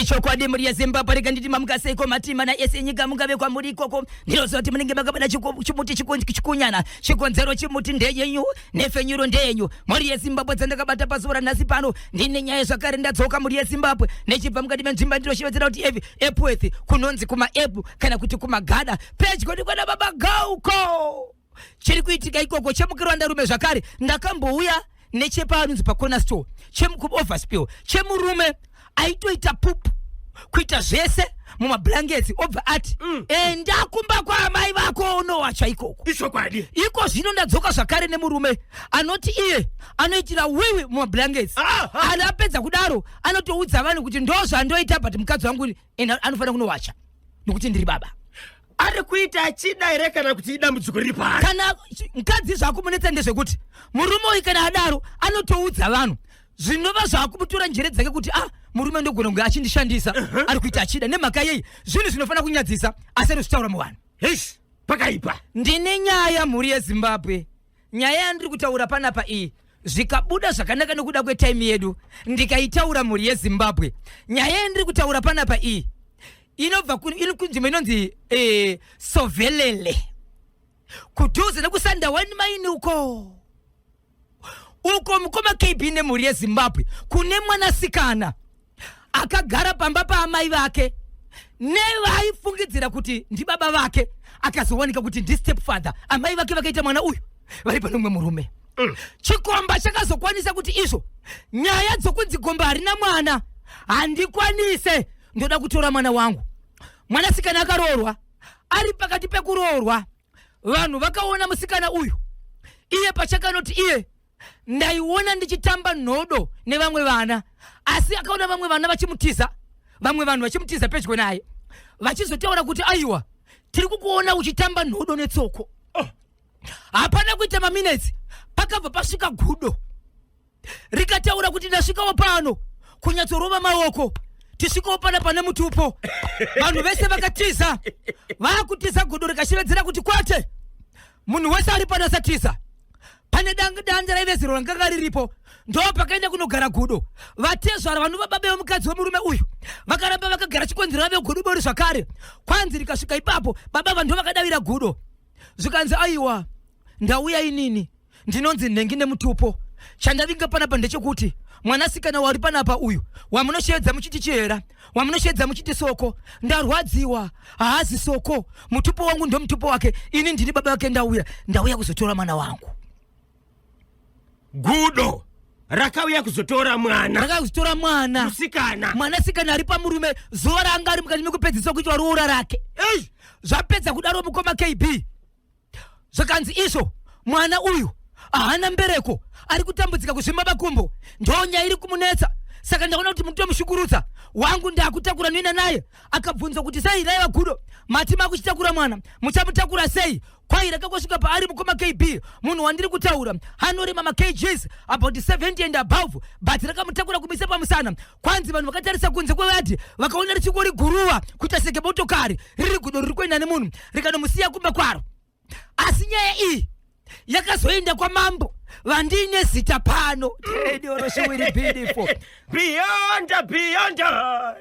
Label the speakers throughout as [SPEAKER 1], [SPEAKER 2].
[SPEAKER 1] Ichokwadi mhuri yeZimbabwe, rega nditi mamuka seiko matima naese enyika mungave kwamuri ikoko. Ndinoziva kuti munenge makabata chimuti chikunyana, chikonzero chimuti ndeyenyu, nefenyuro ndeyenyu. Mhuri yeZimbabwe dzandakabata pazuva ranhasi pano, ndine nyaya zvakare ndadzoka mhuri yeZimbabwe nechibva mukati menzvimbo yandinoshevedzera kuti evi Epworth, kunonzi kumaebu kana kuti kumagada, pedyo nekwana baba Gauko. Chiri kuitika ikoko chemukirwandarume zvakare ndakambouya nechepanonzi pacorner store chemukuoverspill chemurume aitoita pupu kuita zvese mumablankets obva ati enda kumba kwaamai vako unowacha ikoko.
[SPEAKER 2] Ichokwadi.
[SPEAKER 1] Iko zvino ndadzoka zvakare nemurume anoti iye anoitira wiwi mumablankets. Ana apedza kudaro anotoudza vanhu kuti ndo zvandoita, but mukadzi wangu enda anofanira kunowacha nekuti ndiri baba.
[SPEAKER 2] Ari kuita achida here kana kuti idambudziko riri paari?
[SPEAKER 1] Kana mukadzi zvakumunetsa ndezvekuti murume uyu kana adaro anotoudza vanhu, zvinova zvakumutora njere dzake kuti ah, murume ndogona kunge achindishandisa, ari kuita achida. Nemhaka yei? Zvinhu zvinofanira kunyadzisa, asi anozvitaura muvanhu.
[SPEAKER 2] Heish, pakaipa.
[SPEAKER 1] Ndine nyaya mhuri yeZimbabwe. Nyaya yandiri kutaura panapa iyi, zvikabuda zvakanaka nekuda kwetime yedu ndikaitaura mhuri yeZimbabwe, nyaya yandiri kutaura panapa iyi inobva kunzvimbo inonzi Sovelele, kudhuze nekuSandawan Maini uko uko, mukoma KB nemhuri yeZimbabwe. Kune mwanasikana akagara pamba paamai vake nevaifungidzira kuti ndibaba vake, akazowanika kuti ndistepfather. Amai vake vakaita mwana uyu vari pane mumwe murume. Chikomba chakazokwanisa kuti izvo nyaya dzokunzi gomba harina mwana handikwanise, ndoda kutora mwana wangu. Mwanasikana akaroorwa, ari pakati pekuroorwa vanhu vakaona musikana uyu iye pachakanoti iye ndaiona ndichitamba nhodo nevamwe vana, asi akaona vamwe vana vachimutiza, vamwe vanhu vachimutiza pedyo naye, vachizotaura kuti aiwa, tiri kukuona uchitamba nhodo netsoko. Hapana kuita maminetsi pakabva pasvika gudo rikataura kuti ndasvikawo pano kunyatsorova maoko, tisvikawo pana pane mutupo. Vanhu vese vakatiza, vaakutiza. Gudo rikashevedzera kuti kwete, munhu wese ari pano asatiza. Pane danda raive zero ranga riripo, ndo pakaenda kunogara gudo. Vatezvara vanova baba vemukadzi wemurume uyu vakaramba vakagara, chikonzero vave gudo bori zvakare. Kwanzi rikasvika ipapo, baba vanhu vakadavira gudo, zvikanzi aiwa, ndauya inini ndinonzi nhengi nemutupo. Chandavinga panapa ndechekuti mwanasikana wari panapa uyu wamunosheedza muchiti chihera, wamunosheedza muchiti soko, ndarwadziwa, haazi soko, mutupo wangu ndomutupo wake, ini ndini baba vake, ndauya kuzotora mwana wangu.
[SPEAKER 2] Gudo rakauya kuzotora mwana.
[SPEAKER 1] Rakauya kuzotora mwana
[SPEAKER 2] musikana.
[SPEAKER 1] Mwanasikana ari pamurume zuva raanga ari mukati mekupedziswa kuitwa roora rake.
[SPEAKER 2] Ei!
[SPEAKER 1] Zvapedza kudaro mukoma KB, zvakanzi izvo mwana uyu haana mbereko, ari kutambudzika kuzvimba makumbo, ndonya iri kumunetsa, saka ndaona kuti mutomushukurudza wangu ndakutakura noenda naye. Akabvunzwa kuti sei raiva gudo mati makuchitakura mwana, muchamutakura sei? Kwai rakangosvika paari mukoma KB, munhu wandiri kutaura anorema makgs about 70 and above, but rakamutakura kumisa pamusana. Kwanzi vanhu vakatarisa kunze kwevadhi vakaona richingori guruva kuita senge motokari, riri gudo riri kuenda nemunhu, rikanomusiya kumba kwaro. Asi nyaya iyi yakazoenda kwamambo vandiine zita pano tedioroshiwiri beautiful.
[SPEAKER 2] Beyond, beyond,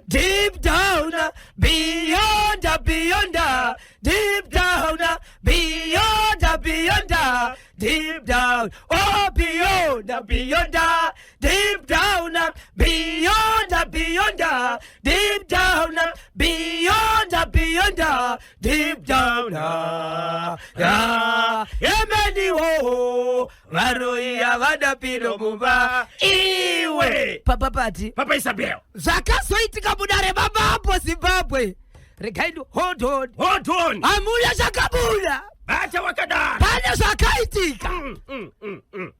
[SPEAKER 1] deep down, beyond, beyond, deep down, beyond, beyond, deep down, oh, beyond, beyond, deep down, beyond, beyond, deep down, beyond, beyond, deep down. Ah, emeniwo varoi havada pino mumba iwe papa pati.
[SPEAKER 2] Papa Isabel.
[SPEAKER 1] Zvakazoitika mudare mamambo Zimbabwe, regai hold on.
[SPEAKER 2] Hold on.
[SPEAKER 1] Hamuya zvakabuda.
[SPEAKER 2] Bata wakadaro.
[SPEAKER 1] Pane zvakaitika.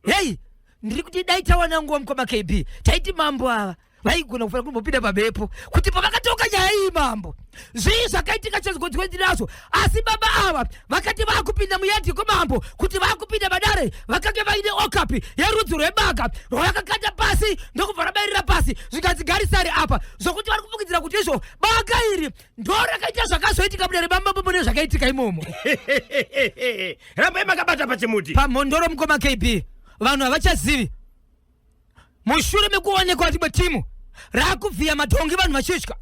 [SPEAKER 1] Hei, ndiri kuti dai tawana nguva mukoma KB, taiti mambo ava vaigona kufanira kumbopinda pamhepo kuti pavakatoka nyaya iyi mambo zvii zvakaitika chezgodzwendinazvo. Asi baba ava vakati vakupinda muyadhi kwamambo kuti vakupinda badare, vakange vaine okapi yerudzi rwebaka rwavakakanda pasi ndokubva rabairira pasi, zvikanzi garisari apa, zvokuti vari kufungidzira kuti izvo baka iri ndo rakaita zvakazoitika mudare mamambo mune zvakaitika imomo.
[SPEAKER 2] Rambai makabata pachimuti.
[SPEAKER 1] Pamhondoro mukoma KB, vanhu havachazivi mushure mekuonekwa timwe timu. Rakuvhiya madhongi vanhu vachitya.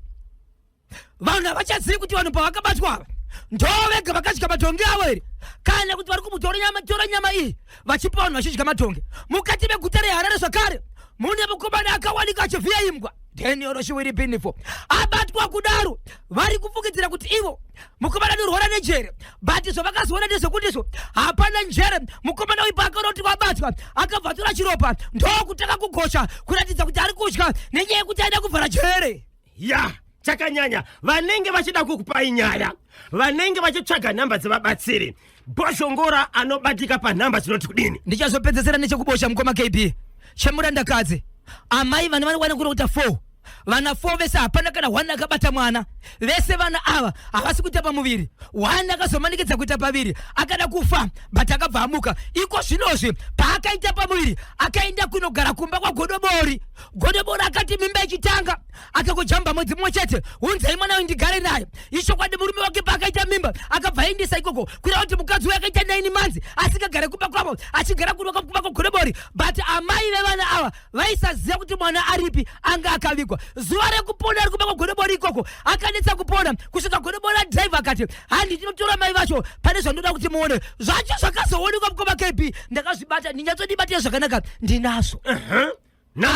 [SPEAKER 1] Vanhu havachazivi kuti vanhu pavakabatwa ava ndo vega vakadya madhongi avo here, kana kuti vari kumutora nyama, tora nyama iyi vachipa vanhu vachidya madhongi. Mukati meguta reHarare zvakare mune mukomana akawanika achivhiya imbwa. Daniel Shiwiri Binifo abatwa kudaro, vari kufungidzira kuti ivo mukomana anorwara nejere, but zvavakazoona ndezvekuti izvo hapana njere. Mukomana uyu paakaona kuti wabatwa, akabva atora chiropa ndokutanga kugosha kuratidza kuti ari kutya nenyaya yekuti aida kuvhara jere.
[SPEAKER 2] Ya, chakanyanya. Vanenge vachida kukupai nyaya, vanenge vachitsvaga nhamba dzevabatsiri, Bhozhongora anobatika panhamba dzinoti kudini?
[SPEAKER 1] Ndichazopedzesera nechekubosha, mukoma KB, chemurandakadzi. Amai vane vanokwana kuita 4 vana, 4 vese hapana kana 1 akabata mwana. Vese vana ava havasi kuita pamuviri. 1 akazomanikidza kuita paviri, akada kufa, but akabva amuka. Iko zvinozvi paakaita pamuviri, akaenda kunogara kumba kwaGodobori. Godobori akati mimba ichitanga, akangojamba mwedzi mumwe chete, "Unzai mwana uyu ndigare naye." Ichokwadi, murume wake paakaita mimba akabva aendesa ikoko, kureva kuti mukadzi uyu akaita 9 months asingagare kumba kwavo, achigara kumba kwaGodobori. But amai vevana ava vaisaziva kuti mwana aripi, anga akavigwa. Zuva rekupona ari kumba kwaGodobori ikoko, akanetsa kupona kusvika Godobori adhiraivha akati, "Handi tinotora mai vacho, pane zvandoda kuti muone." Zvacho zvakazoonekwa, mukoma KB, ndakazvibata, ndinyatsodibatira zvakanaka, ndinazvo.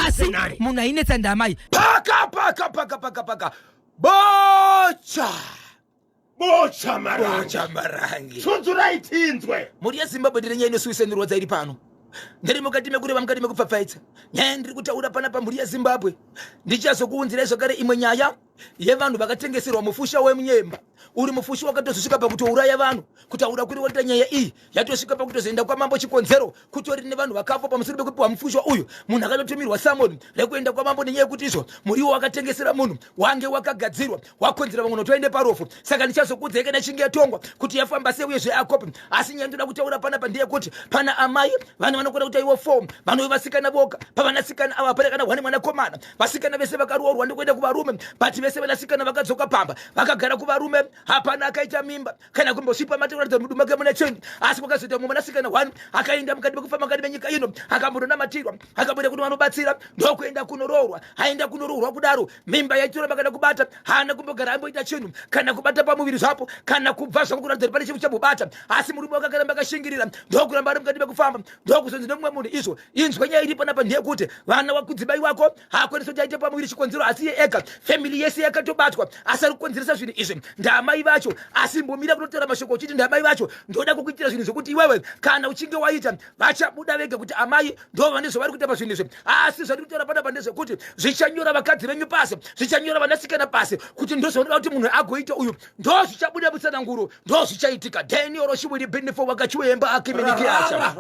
[SPEAKER 1] Asi munhu ainetsa ndamai.
[SPEAKER 3] Paka paka paka paka paka, bocha.
[SPEAKER 2] Bocha Marangi.
[SPEAKER 3] Bocha Marangi.
[SPEAKER 2] Tsunzurai tinzwe.
[SPEAKER 3] Mhuri yeZimbabwe, ndine nyaya inosuwisa, inorwadza iri pano. Ndiri mukati mekureva, mukati mekupfapfaidza nyaya ndiri kutaura panapa. Mhuri yeZimbabwe, ndichazokuunzirai zvakare imwe nyaya yevanhu vakatengeserwa mufusha wemunyemba, uri mufushi wakatozosvika pakutouraya vanhu. Kutaura kuri waita nyaya iyi yatosvika pakutozoenda kwamambo. Chikonzero kutori nevanhu vakafa pamusoro pekupiwa mufushwa uyu. Munhu akatotumirwa summon rekuenda kwamambo nenyaya yekuti izvo muriwo wakatengesera munhu wange wakagadzirwa, wakonzera vamwe notoende parofu. Saka ndichazokuudzai kana ichinge yatongwa kuti yafamba sei uyezve akopi. Asi nyaya ndoda kutaura panapa ndeyekuti pana amai vanhu vanokona kuti aiwo four vanove vasikana voga. Pavanasikana ava hapana kana hwane mwanakomana. Vasikana vese vakaroorwa ndikuenda kuvarume, but vese vanasikana vakadzoka pamba vakagara kuvarume, hapana akaita mimba kana kumbosvipa mate kuratidza mudumu make mune chinhu. Asi kwakazoita mumwe mwanasikana one akaenda mukati mekufamba mukati menyika ino, akambononamatirwa, akabuda kuti vanobatsira, ndokuenda kunoroorwa. Aenda kunoroorwa kudaro, mimba yaitoramba kana kubata. Haana kumbogara amboita chinhu kana kubata pamuviri zvapo kana kubva zvako kuratidza kuti pane chinhu chambobata. Asi murume wake akaramba akashingirira, ndokuramba ari mukati mekufamba, ndokuzonzi nemumwe munhu izvo, "Inzwa, nyaya iri panapa ndeyekuti vana wakudzimai wako haakwanisi kuti aite pamuviri. Chikonzero asi iye ega, family yese yakatobatwa, asi ari kukonzeresa zvinhu izvi ndamai vacho. Asi mbomira kunotaura mashoko uchiti ndamai vacho. Ndoda kukuitira zvinhu zvokuti iwewe kana uchinge waita, vachabuda vega kuti amai ndo vane zvavari kuita pazvinhu izvi. Asi zvandiri kutaura panapa ndezvekuti zvichanyora vakadzi venyu pasi, zvichanyora vanasikana pasi kuti ndozvanoda kuti munhu agoita uyu. Ndo zvichabuda mutsananguro, ndo zvichaitika." Daniel Shiwiri Benefo wakachiwemba akimenikiacha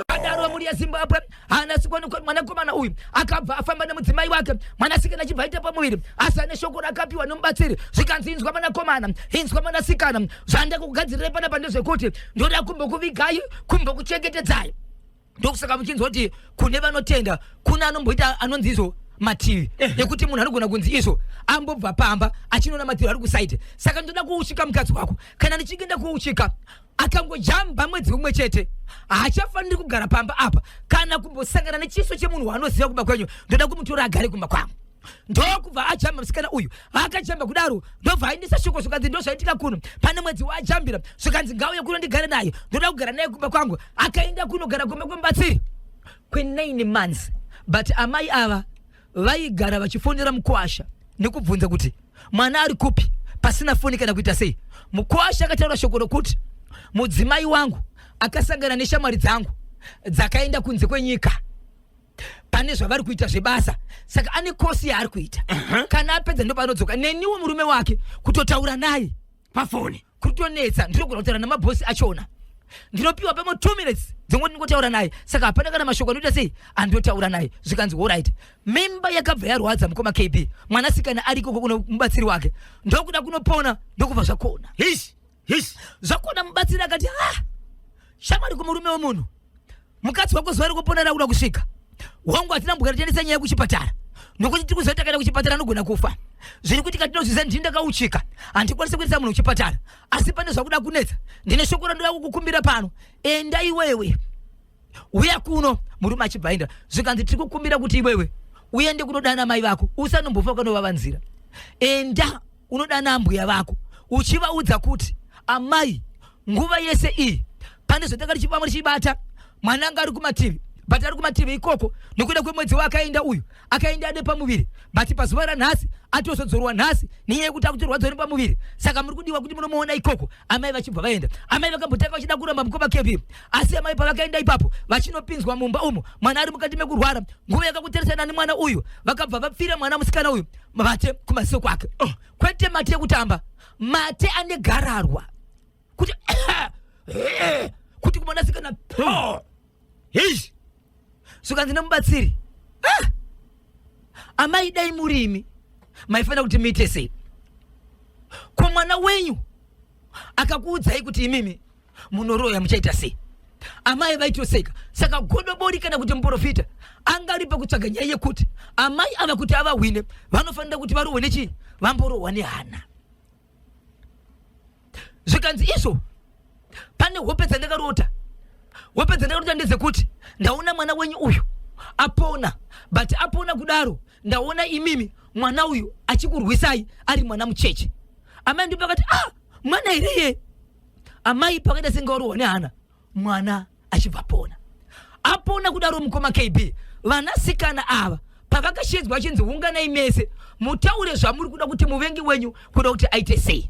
[SPEAKER 3] adaro. Mhuri yeZimbabwe, haana mwanakomana uyu akabva afamba nemudzimai wake, mwanasikana achibva aita pamuviri, asi ane shoko rakapiwa nomubatsiri. Zvikanzi, "Inzwa mwanakomana, inzwa mwanasikana, zvandakugadzirirai panapa ndezvekuti ndoda kumbokuvigai, kumbokuchengetedzai." Ndokusaka muchinzwa kuti kune vanotenda, kune anomboita anonzi izvo mativi ekuti munhu anogona kunzi izvo ambobva pamba achinoona mativi ari kuside. Saka ndoda kuuchika mukadzi wako. Kana ndichinge ndakuuchika, akangojamba mwedzi umwe chete, haachafaniri kugara pamba apa kana kumbosangana nechiso chemunhu waanoziva kumba kwenyu. Ndoda kumutora agare kumba kwangu. Ndokubva ajamba musikana uyu. Akajamba kudaro, ndobva aendesa shoko. Zvikanzi, "Ndozvaitika kuno, pane mwedzi waajambira." Zvikanzi, "Ngauye kuno ndigare naye, ndoda kugara naye kumba kwangu." Akaenda kunogara kumba kwemubatsiri kwe9 months, but amai ava vaigara vachifonera mukwasha nekubvunza kuti mwana ari kupi, pasina foni kana kuita sei. Mukwasha akataura shoko rokuti, "Mudzimai wangu akasangana neshamwari dzangu dzakaenda kunze kwenyika, pane zvavari kuita zvebasa, saka ane course yaari kuita. Kana apedza ndopaanodzoka." Neniwo murume wake kutotaura naye
[SPEAKER 2] pafoni
[SPEAKER 1] kutonetsa. Ndinogona kutaura namabhosi achona, ndinopiwa pemo 2 minutes dzongoti ndingotaura naye, saka hapana kana mashoko anoita sei andotaura naye. Zvikanzi, "Alright." Mimba yakabva yarwadza, mukoma KB. Mwanasikana ariko kuno mubatsiri wake, ndokuda kunopona, ndokubva zvakona.
[SPEAKER 2] Hish hish.
[SPEAKER 1] Zvakona, mubatsiri akati, "Ha, shamwari, kumurume wemunhu, mukadzi wako zuva rekupona rakuda kusvika. Wangu hatina mbugara tiendesa nyaya kuchipatara, nokuti tiri kuziva takaenda kuchipatara anogona kufa. Zviri kuitika tinozviziva, ndini ndakauchika, handikwanisi kuendesa munhu kuchipatara. Asi pane zvakuda kunetsa, ndine shoko randoda kukukumbira pano. Enda iwewe, uya kuno." Murume achibva aenda. Zvikanzi, "Tiri kukumbira kuti iwewe Uende kunodana mai vako, usanombofa ukanovavanzira. Enda unodana ambuya vako uchivaudza kuti amai, nguva yese iyi pane zvatanga tichibama tichibata, mwana anga ari kumativi, but ari kumativi ikoko nekuda kwemwedzi waakaenda uyu, akaenda ane pamuviri, but pazuva ranhasi atozodzorwa nhasi nenyaya yekuti akutorwadziwa nepamuviri, saka muri kudiwa kuti munomuona ikoko. Amai vachibva vaenda. Amai vakambotanga vachida kuramba, mukoma KB, asi amai pavakaenda ipapo vachinopinzwa mumba umo mwana ari mukati mekurwara, nguva yakakuteresana nemwana uyu, vakabva vapfira mwana musikana uyu mate kumaziso kwake. Oh, kwete mate ekutamba, mate ane gararwa kuti kuti kumwanasikana po
[SPEAKER 2] Heish.
[SPEAKER 1] Zvikanzi nemubatsiri, ah! Amai, dai murimi maifanira kuti muite sei? Ko mwana wenyu akakuudzai kuti imimi munoroya, muchaita sei? Amai vaitoseka. Saka godobori kana kuti muprofita anga ari pakutsvaga nyaya yekuti amai ava kuti avahwine, vanofanira kuti varohwe nechii? Vamborohwa nehana. Zvikanzi izvo, pane hope dzandakarota. Hope dzandakarota ndedzekuti ndaona mwana wenyu uyu apona, but apona kudaro ndaona imimi mwana uyu achikurwisai ari mwana mucheche. Amai ndipo pakati, ah, mwana here ye? Amai pakaita senge warohwa nehana, mwana achibva pona. Apona kudaro, mukoma KB, vanasikana ava pavakashedzwa achinzi unganai mese mutaure zvamuri kuda kuti muvengi wenyu kuda kuti aite sei,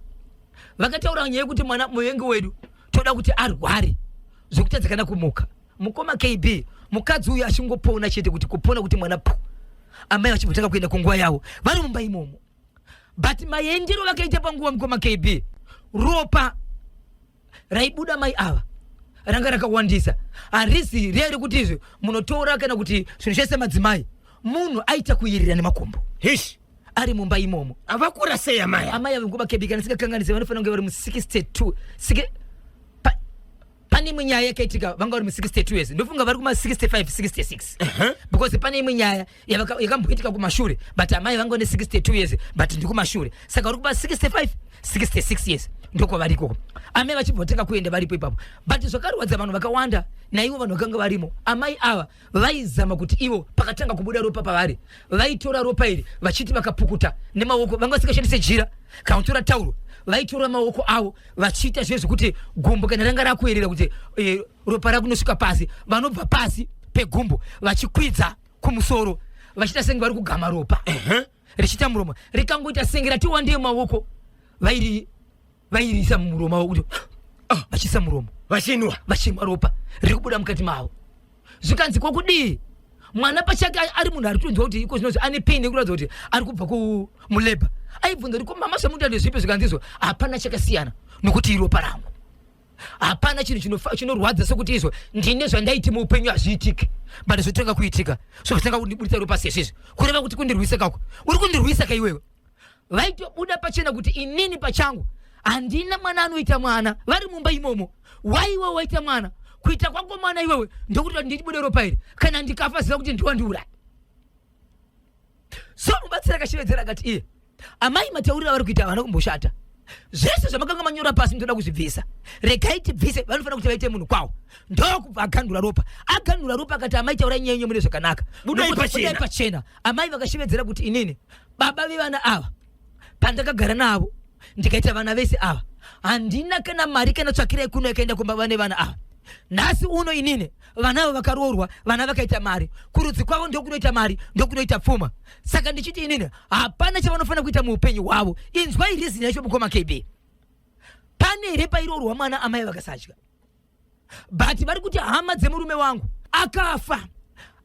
[SPEAKER 1] vakataura nyaya yekuti mwana muvengi wedu toda kuti arware zvekutadza kana kumuka. Mukoma KB, mukadzi uyu achingopona chete, kuti kupona kuti mwana pu, amai vachibvotanga kuenda kunguva yavo vari mumba imomo. But maendero vakaita panguva, mukoma KB, ropa raibuda mai ava ranga rakawandisa. Harisi riya rekuti izvi munotora kana kuti zvinhu zvese madzimai. Munhu aita kuyerera nemakumbo.
[SPEAKER 2] Hish.
[SPEAKER 1] Ari mumba imomo.
[SPEAKER 2] Avakura sei amai?
[SPEAKER 1] Amai ava, mukoma KB, kana singakanganise, vanofanira kunge vari mu62. Pane imwe nyaya yakaitika, vanga vari mu62 years, ndofunga vari kuma65 66, because pane imwe nyaya yakamboitika kumashure, but amai vanga vane 62 years, but ndikumashure, saka vari kuma 65 66 years, ndokwavari ikoko. Amai vachibvotanga kuenda varipo ipapo, but zvakarwadza vanhu vakawanda naivo vanhu vakanga varimo, amai ava vaizama kuti ivo pakatanga kubuda ropa pavari, vaitora ropa iri vachiti vakapukuta nemaoko. Vanga vasingashandise jira kana kutora tauro, vaitora maoko avo vachiita zviye zvekuti gumbo kana ranga rakuerera kuti ropa rakunosvika pasi, vanobva pasi pegumbo vachikwidza kumusoro vachiita senge vari kugama ropa richiita muromo. Rikangoita senge rati wandei maoko, vairiisa mumuromo avo kuti vachiisa muromo.
[SPEAKER 2] Vachinwa.
[SPEAKER 1] Vachimwa ropa riri kubuda mukati mavo. Zvikanzi kwokudii, mwana pachake ari munhu ari kutonzwa kuti iko zvinonzi ane pain yekuratidza kuti ari kubva kumulabour, aibvunza kuti ko mama, zvamuita ndezvipi? Zvikanzi izvo hapana chakasiyana nokuti iropa rangu. Hapana chinhu chinorwadza sekuti izvo ndine zvandaiti muupenyu hazviitiki, but zvotanga kuitika, zvotanga kundibudisa ropa sezvizvi, kureva kuti kundirwisa kako, uri kundirwisa kaiwewe. Vaitobuda pachena kuti inini pachangu handina mwana anoita mwana. Vari mumba imomo, waiwe waita mwana, kuita kwako mwana iwewe ndokuti ndibude ropa iri. Kana ndikafa, ziva kuti ndiwandiuraya. So mubatsiri akashevedzera akati iye, amai, matauriro avari kuita havana kumboshata. Zvese zvamakanga manyora pasi ndoda kuzvibvisa, regai tibvise. Vanofanira kuti vaite munhu kwawo. Ndokubva agandura ropa. Agandura ropa akati, amai, taurai nyaya yenyu mune zvakanaka.
[SPEAKER 2] Budai pachena.
[SPEAKER 1] Budai pachena. Amai vakashevedzera kuti inini baba vevana ava, pandakagara navo ndikaita vana vese ava, handina kana mari kana tsvakirai kuno yakaenda kumba vane vana ava. Nhasi uno inini vana ava vakaroorwa, vana vakaita mari, kurudzi kwavo ndokunoita mari, ndokunoita pfuma. Saka ndichiti inini hapana chavanofanira kuita muupenyu hwavo. Inzwai reason yacho, mukoma KB. Pane here pairoorwa mwana amai vakasadya? But vari kuti hama dzemurume wangu akafa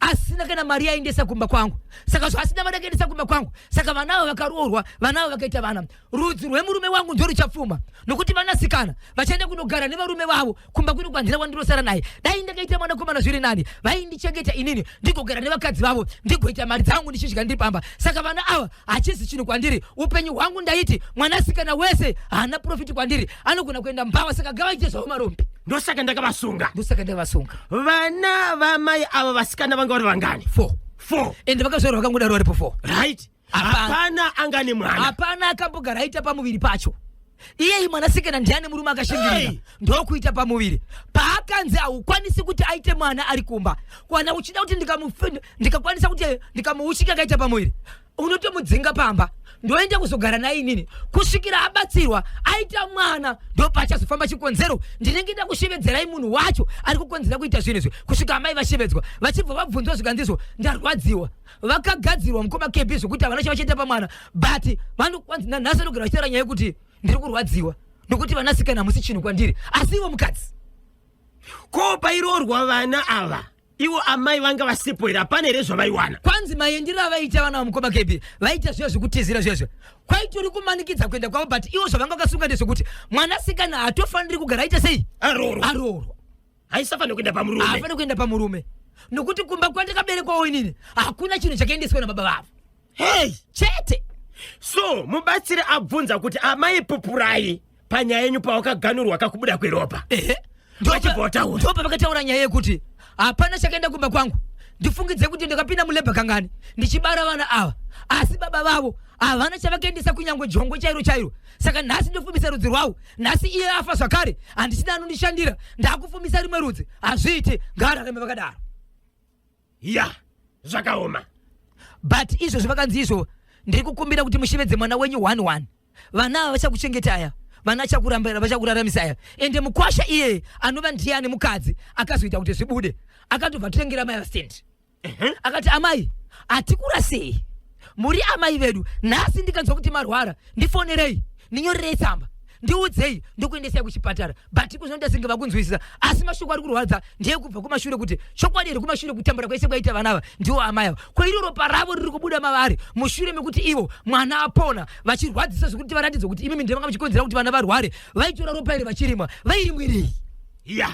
[SPEAKER 1] asina kana mari yaendesa kumba kwangu. Saka zvaasina mari yakaendesa kumba kwangu, saka vana ava vakaroorwa, vana ava vakaita vana, rudzi rwemurume wangu ndo ruchapfuma, nokuti vanasikana vachaenda kunogara nevarume vavo kumba kuno kwandira kwandinosara naye. Dai ndakaita mwanakomana zviri nani, vaindichengeta inini ndigogara nevakadzi vavo, ndigoita mari dzangu ndichidya ndiri pamba. Saka vana ava hachizi chinhu kwandiri. Upenyu hwangu ndaiti mwanasikana wese haana profit kwandiri, anogona kuenda mbava, saka ngavaite zvavo marombe.
[SPEAKER 2] Ndosaka ndakavasunga.
[SPEAKER 1] Ndosaka ndakavasunga.
[SPEAKER 2] Vana vamai ava vasikana vanga vari vangani?
[SPEAKER 1] Four.
[SPEAKER 2] Four.
[SPEAKER 1] Ende vakazvarwa vakangodaro varipo four.
[SPEAKER 2] Right. Hapana anga nemwana.
[SPEAKER 1] Hapana akambogara aita pamuviri pacho. Iyeyi mwanasikana ndiani murume akashingirira
[SPEAKER 2] Hey!
[SPEAKER 1] ndokuita pamuviri paakanzi haukwanisi kuti aite mwana ari kumba kwana uchida kuti ndikakwanisa kuti ndikamuuchika akaita pamuviri unotomudzinga pamba, ndoenda kuzogara naye inini kusvikira abatsirwa aita mwana, ndopachazofamba chikonzero. Ndinenge ndakushevedzerai munhu wacho ari kukonzera kuita zvinhu izvi kusvika amai vashevedzwa, vachibva vabvunzwa zvikanzizvo, ndarwadziwa. Vakagadzirwa, mukoma KB, zvokuti havana chavachaita pamwana, but vanokwanzi nanhasi vanogara vachitaura nyaya yekuti ndiri kurwadziwa nokuti vanasikana hamusi chinhu kwandiri, asi ivo mukadzi.
[SPEAKER 2] Ko pairoorwa vana ava, ivo amai vanga vasipo here? Hapana here zvavaiwana?
[SPEAKER 1] Kwanzi maendero avaita vana vamukoma KB, vaita zviya zvekutizira zviya zviya, kwaitori kumanikidza kuenda kwavo, but ivo zvavanga vakasunga ndezvekuti mwanasikana hatofaniri kugara aita sei?
[SPEAKER 2] Aroorwa.
[SPEAKER 1] Aroorwa.
[SPEAKER 2] Haisafanira kuenda pamurume.
[SPEAKER 1] Haafaniri kuenda pamurume nokuti kumba kwandakaberekwawo inini hakuna chinhu chakaendeswa nababa vavo.
[SPEAKER 2] Hei.
[SPEAKER 1] Chete.
[SPEAKER 2] So mubatsiri abvunza kuti amai pupurai panyaya yenyu pawakaganurwa kakubuda kweropa.
[SPEAKER 1] Ehe.
[SPEAKER 2] Vachibva vataura.
[SPEAKER 1] Ndopa vakataura nyaya yekuti hapana chakaenda kumba kwangu. Ndifungidze kuti ndakapinda mulebha kangani ndichibara vana ava, asi baba vavo havana chavakaendesa, kunyange jongwe chairo chairo. Saka nhasi ndofumisa rudzi rwavo, nhasi iye afa zvakare, handisina anondishandira, ndakufumisa rimwe rudzi, hazviiti, ngavararame vakadaro.
[SPEAKER 2] Ya, zvakaoma.
[SPEAKER 1] But izvozvo vakanzi izvo ndiri kukumbira kuti mushevedze mwana wenyu 11. Vana ava vachakuchengetaya, vana vachakurambira, vachakuraramisaya. Ende mukwasha iyeye anova ndiani mukadzi akazoita kuti zvibude, akatobva tengera mai vastendi. Akati, amai, hatikurasei, muri amai vedu. Nhasi ndikanzwa kuti marwara, ndifonerei, ndinyorerei tsamba, ndiudzei, ndokuendesai kuchipatara. But kuzvinoita senge vakunzwisisa, asi mashoko ari kurwadza ndeyekubva kumashure kuti chokwadi here kumashure kutambura kwese kwaita vana ava ndiwo amai ava? Ko iro ropa ravo riri kubuda mavari mushure mekuti ivo mwana apona, vachirwadzisa zvekuti varatidze kuti imimi ndevanga muchikonzera kuti vana varware, vaitora ropa iri vachirimwa, vairimwirei?
[SPEAKER 2] Ya,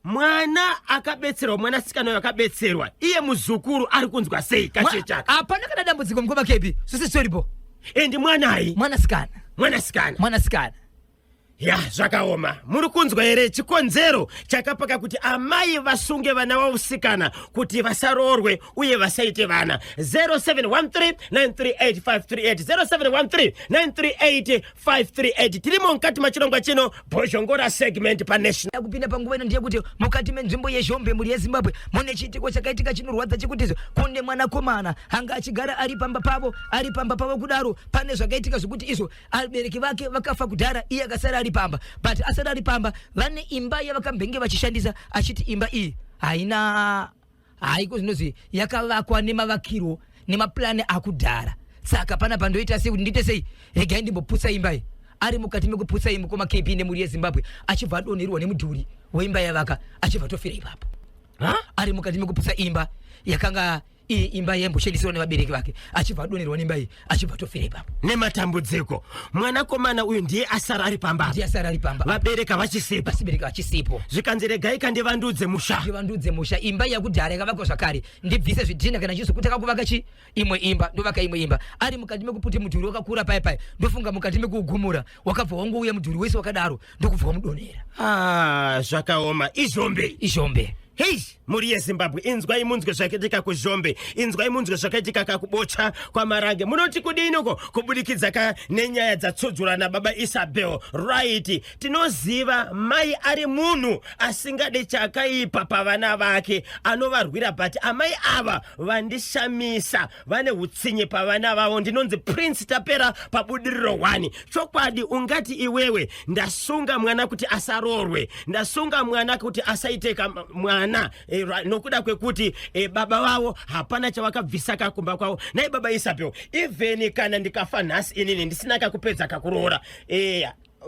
[SPEAKER 2] mwana akabetserwa, mwanasikana uyo akabetserwa, iye muzukuru ari kunzwa sei kachechaka?
[SPEAKER 1] Hapana kana dambudziko, mukoma KB, zvose zvitoripo.
[SPEAKER 2] Endi mwanai?
[SPEAKER 1] Mwanasikana.
[SPEAKER 2] Mwanasikana.
[SPEAKER 1] Mwanasikana.
[SPEAKER 2] Ya, zvakaoma. Muri kunzwa here chikonzero chakapaka kuti amai vasunge vana vausikana kuti vasaroorwe uye vasaite vana? 0713938538, 0713938538. Tirimo mukati machirongwa chino, Bhozhongora segment paNational.
[SPEAKER 1] Kupinda panguva ino ndeyekuti mukati menzvimbo yeZhombe, mhuri yeZimbabwe, mune chiitiko chakaitika chinorwadza chekuti izvo kune mwanakomana anga achigara ari pamba pavo. Ari pamba pavo kudaro, pane zvakaitika zvekuti izvo abereki vake vakafa kudhara, iye akasara ari pamba. But asara ari pamba, vane imba yavakambenge vachishandisa, achiti imba iyi haina haiko zvinozi yakavakwa nemavakirwo nemaplani akudhara. Saka panapa ndoita sei kuti ndiite sei? Regai ndimboputsa imba iyi. Ari mukati mekuputsa iyi, mukoma KB nemhuri yeZimbabwe, achibva adonherwa nemudhuri weimba yavaka, achibva atofira ipapo.
[SPEAKER 2] Ha?
[SPEAKER 1] Ari mukati mekuputsa imba yakanga iyi imba yaimboshandiswa nevabereki vake, achibva adonherwa nemba iyi, achibva atofira ipapo.
[SPEAKER 2] Nematambudziko, mwanakomana uyu ndiye asara ari pamba.
[SPEAKER 1] Ndiye asara ari pamba.
[SPEAKER 2] Vabereka vachisipo.
[SPEAKER 1] Vabereki vachisipo.
[SPEAKER 2] Zvikanzi regai kandivandudze musha.
[SPEAKER 1] Ndivandudze musha, imba yakudhara yakavakwa zvakare, ndibvise zvidhina kana chizokutanga kuvaka chi imwe imba, ndovaka imwe imba. Ari mukati mekuputi mudhuri wakakura paya paya, ndofunga mukati mekuugumura wakabva wangouya mudhuri wese wakadaro, ndokubva wamudonhera.
[SPEAKER 2] Ah, zvakaoma. IZhombe.
[SPEAKER 1] IZhombe.
[SPEAKER 2] Hei, mhuri yeZimbabwe, inzwai munzwe zvakaitika kuZhombe, inzwai munzwe zvakaitika kakuBocha kwaMarange. Munoti kudiniko kubudikidza ka nenyaya dzatsudzura nababa Isabel? Right, tinoziva mai ari munhu asingade chakaipa pavana vake, anovarwira, but amai ava vandishamisa, vane utsinye pavana vavo. Ndinonzi Prince Tapera paBudiriro 1. Chokwadi ungati iwewe ndasunga mwana kuti asarorwe, ndasunga mwana kuti asaite mwana nokuda kwekuti baba vavo hapana chavakabvisa kakumba kwavo. Nai baba Isabel, even kana ndikafa nhasi inini ndisina kakupedza kakuroora,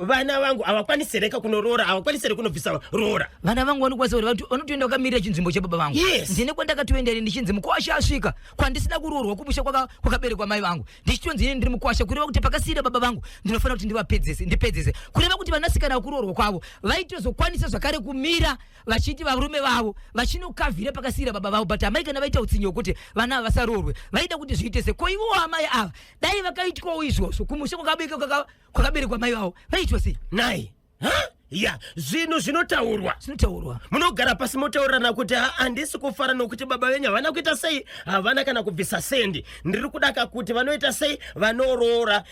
[SPEAKER 2] vana vangu havakwanisi reka kunoroora, havakwanisi here kunobvisa roora?
[SPEAKER 1] Vana vangu vanokwanisa kuti vanotoenda vakamirira chinzvimbo chebaba vangu. Ndine kwandakatoenda ini ndichinzi mukwasha asvika, kwandisina kuroorwa, kumusha kwakaberekwa mai vangu, ndichitonzi ini ndiri mukwasha, kureva kuti pakasiyira baba vangu ndinofanira kuti ndivapedzese, ndipedzese. Kureva kuti vanasikana vakuroorwa kwavo vaitozokwanisa zvakare kumira vachiti varume vavo vachinokavhira pakasiyira baba vavo. But amai kana vaita utsinye hwekuti vana ava vasaroorwe, vaida kuti zviite se ko ivowo amai ava dai vakaitwawo izvozvo kumusha kwakaberekwa mai vavo, vaitwa sei?
[SPEAKER 2] Nai. Ha? Ya, zvinhu zvinotaurwa.
[SPEAKER 1] Zvinotaurwa.
[SPEAKER 2] Munogara pasi motaurirana kuti handisi kufara nokuti baba venyu havana kuita sei, havana kana kubvisa sendi. Ndiri kudaka kuti vanoita sei, vanoroora.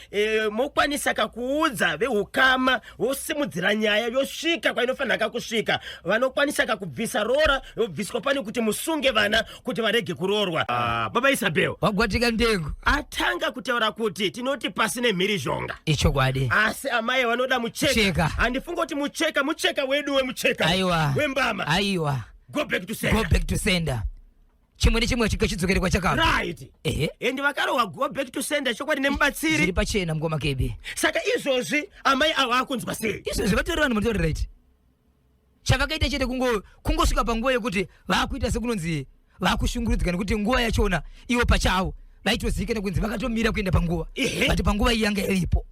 [SPEAKER 2] Mokwanisa kakuudza veukama, vosimudzira nyaya yosvika kwainofanira kakusvika. Vanokwanisa kakubvisa roora, yobviswa pane kuti musunge vana kuti varege kuroorwa. Ah, baba Isabel
[SPEAKER 1] wagwatika ndengo.
[SPEAKER 2] Atanga kutaura kuti tinoti pasi nemhirizhonga.
[SPEAKER 1] Ichokwadi.
[SPEAKER 2] Asi amai vanoda mucheka.
[SPEAKER 1] Mucheka.
[SPEAKER 2] Handifunga kuti mucheka, mucheka wedu wemucheka.
[SPEAKER 1] Aiwa.
[SPEAKER 2] Wembama.
[SPEAKER 1] Aiwa.
[SPEAKER 2] Go back to sender.
[SPEAKER 1] Go back to sender. Chimwe nechimwe chigachidzokere kwachakabva.
[SPEAKER 2] Right.
[SPEAKER 1] Ehe.
[SPEAKER 2] Ende vakarohwa go back to sender chokwadi nemubatsiri.
[SPEAKER 1] Zviri pachena, mukoma Kebi.
[SPEAKER 2] Saka izvozvi amai ava akunzwa sei?
[SPEAKER 1] Izvozvi vatori vanhu mutori right. Chavakaita chete kungosvika panguva yekuti vakuita sekunonzi vakushungurudzika, nekuti nguva yachona ivo pachavo vaitozivikana kunzi vakatomira kuenda panguva. But panguva iyi yanga iripo.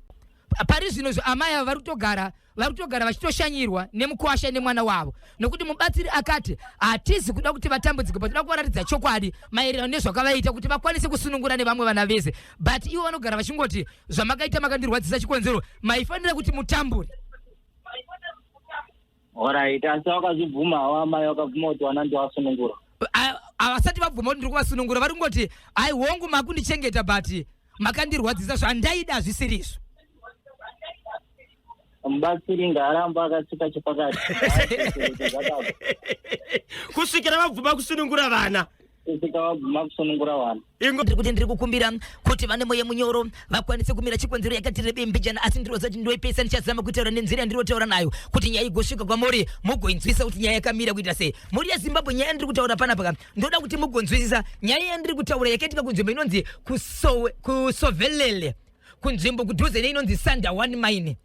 [SPEAKER 1] Pari zvino izvo amai ava vari kutogara vachitoshanyirwa nemukwasha nemwana wavo, nokuti mubatsiri akati hatizi kuda kuti vatambudzike, but toda kuvaratidza chokwadi maererano nezvakavaita kuti vakwanise kusunungura nevamwe vana vese. But ivo vanogara vachingoti zvamakaita makandirwadzisa, chikonzero maifanira kuti mutambure.
[SPEAKER 4] Alright, asi wakazvibvuma hawo amai, wakabvuma kuti vana ndiwasunungura?
[SPEAKER 1] Havasati vabvuma kuti ndiri kuvasunungura. Vari kungoti ai, hongu, makundichengeta, but makandirwadzisa, zvandaida hazvisirizvo.
[SPEAKER 4] Mubatsiri ngaaramba akatsika chepakati. Zvakabva.
[SPEAKER 2] Kusvikira vabvuma kusunungura vana.
[SPEAKER 4] Kusvika vabvuma kusunungura vana.
[SPEAKER 2] Ingo.
[SPEAKER 1] Ndiri kuti ndiri kukumbira kuti vane mweya munyoro vakwanise kumira. Chikonzero yakati rebei mbijana, asi ndinoziva kuti ndoipesa. Ndichazama kutaura nenzira yandinotaura nayo kuti nyaya igosvika kwamuri, mugoinzwisa kuti nyaya yakamira kuita sei. Mhuri yeZimbabwe, nyaya yandiri kutaura panapa, ndoda kuti mugonzwisisa nyaya yandiri kutaura yakaitika kunzvimbo inonzi kuSovelele, kunzvimbo kudhuze neinonzi Sandawana Mine,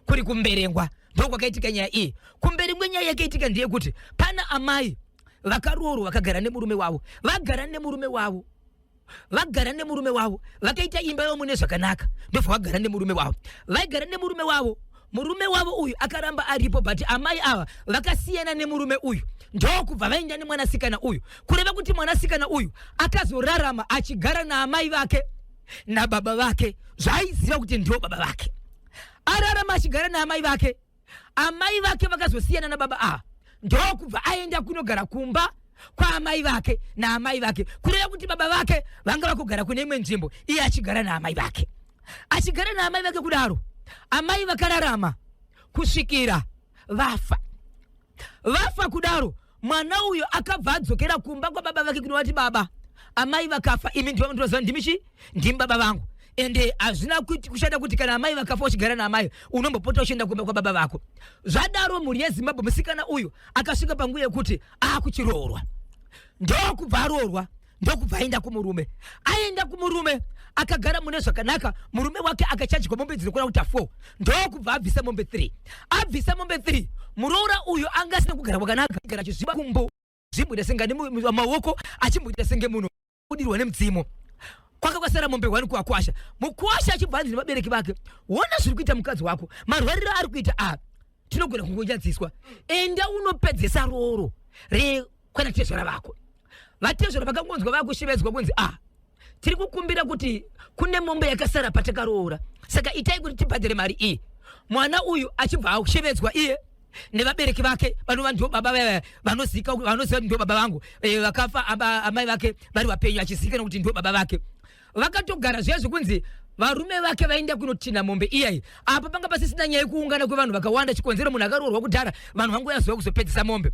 [SPEAKER 1] kuri kuMberengwa. Ndokwakaitika nyaya iyi. Kumberengwa nyaya yakaitika ndeyekuti pana amai vakaroorwa, vakagara nemurume wavo, vagara nemurume wavo, vakaita imba yavo mune zvakanaka. Ndobva vagara nemurume wavo, vaigara nemurume wavo. Murume wavo uyu akaramba aripo, but amai ava vakasiyana nemurume uyu, ndokubva vaenda nemwanasikana uyu. Kureva kuti mwanasikana uyu akazorarama achigara naamai vake nababa vake, zvaaiziva kuti ndiwo baba vake. Ararama achigara naamai vake, amai vake vakazosiyana nababa ava, ndokubva aenda kunogara kumba kwaamai vake naamai vake. Kureva kuti baba vake vanga vakugara kune imwe nzvimbo, iye achigara naamai vake. Achigara naamai vake kudaro, amai vakararama kusvikira vafa. Vafa kudaro, mwana uyo akabva adzokera kumba kwababa vake kunovati, "Baba, amai vakafa, imi ndinoziva ndimi chi ndimi baba vangu." Ende hazvina kushanda kuti kana amai vakafa uchigara naamai unombopota uchienda kumba kwababa vako. Zvadaro, mhuri yeZimbabwe, musikana uyu akasvika panguva yekuti aakuchiroorwa, ndokubva aroorwa, ndokubva aenda kumurume. Aenda kumurume akagara mune zvakanaka. Murume wake akachajwa mombe dzinokwana kuita 4, ndokubva abvisa mombe 3. Abvisa mombe 3, muroora uyu anga asina kugara kwakanaka, gara achizviba kumbo, zvimboita senge maoko, achimboita senge munhu kudirwa nemudzimu. Kwaka kwasara mombe 1 kuakwasha. Mukwasha achibva anzi nevabereki vake, "Ona zviri kuita mukadzi wako, marwariro ari kuita a, tinogona kungonyadziswa. Enda unopedzesa roro rekwana tezvara vako." Vatezvara vakangonzwa vakushevedzwa kunzi, "A, tiri kukumbira kuti kune mombe yakasara patakaroora, saka itai kuti tibhadhare mari iyi." Mwana uyu achibva ashevedzwa iye nevabereki vake, vanova ndivo baba vaya vanozika, vanoziva kuti ndivo baba vangu, vakafa amai vake vari vapenyu, achizivikanwa kuti ndivo baba vake. Vakatogara zviya zvekunzi varume vake vaenda kunotinha mombe iyai. Apa panga pasisina nyaya yekuungana kwevanhu vakawanda. Chikonzero munhu akaroorwa kudhara, vanhu vangoyaziva kuzopedzisa mombe.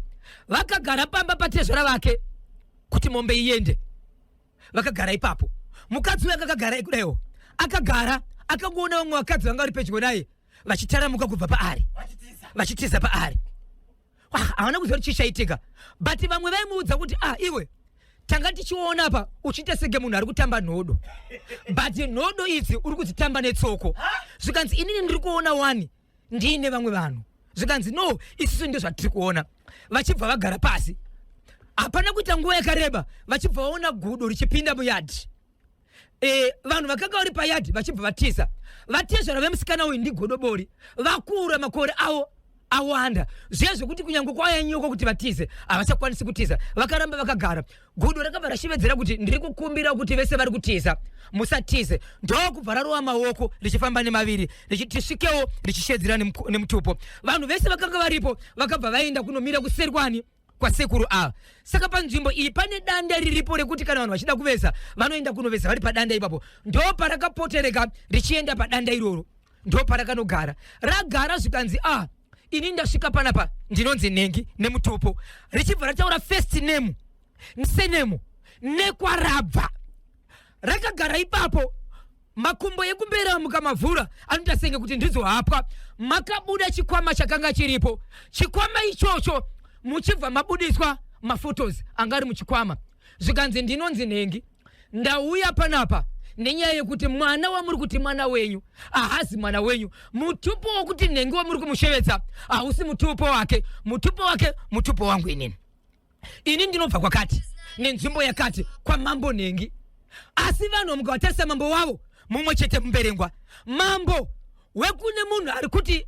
[SPEAKER 1] Vakagara pamba patezvara vake kuti mombe iende. Vakagara ipapo, mukadzi uyu akakagara kudaiwo, akagara akangoona vamwe vakadzi vanga vari pedyo naye vachitaramuka kubva paari, vachitiza paari. Ah, havana kuziva kuti chii chaitika, but vamwe vaimuudza kuti, "Ah, iwe, tanga tichiona pa uchiita senge munhu ari kutamba nhodo, but nhodo idzi uri kudzitamba netsoko." Zvikanzi, "Inini ndiri kuona wani ndiine vamwe vanhu." Zvikanzi, "No, isusu ndo zvatiri kuona." Vachibva vagara pasi, hapana kuita nguva yakareba, vachibva vaona gudo richipinda muyadhi. Vanhu vakanga vari payadhi vachibva vatiza. Vatezvara vemusikana uyu ndigodobori vakura, makore avo. Awanda zviya zvekuti kunyange kwauya nyoka kuti vatize, havachakwanisi kutiza, vakaramba vakagara. Gudo rakabva rashevedzera kuti ndiri kukumbira kuti vese vari kutiza musatize. Ndokubva rarova maoko richifamba nemaviri richiti tisvikewo, richishedzera nemutupo. Vanhu vese vakanga varipo vakabva vaenda kunomira kuseri kwani? Kwasekuru ava. Saka panzvimbo iyi pane danda riripo rekuti kana vanhu vachida kuveza vanoenda kunoveza vari padanda ipapo. Ndo parakapotereka richienda padanda iroro, ndo parakanogara. Ragara zvikanzi, a ah, ini ndasvika panapa, ndinonzi nhengi nemutupo. Richibva rataura first name, surname nekwarabva. Rakagara ipapo, makumbo ekumberi mukamavhura anoita senge kuti ndidzo hapwa. Makabuda chikwama chakanga chiripo. Chikwama ichocho muchibva mabudiswa maphotos anga ari muchikwama. Zvikanzi, ndinonzi nhengi, ndauya panapa nenyaya yekuti mwana wamuri kuti mwana wenyu ahazi mwana wenyu. Mutupo wokuti nhengi wamuri kumushevedza hausi mutupo wake. Mutupo wake mutupo wangu inini. Ini ndinobva kwakati nenzvimbo yakati kwamambo nhengi, asi vanhu mukavatarisa mambo wavo mumwe chete Mumberengwa. Mambo wekune munhu ari kuti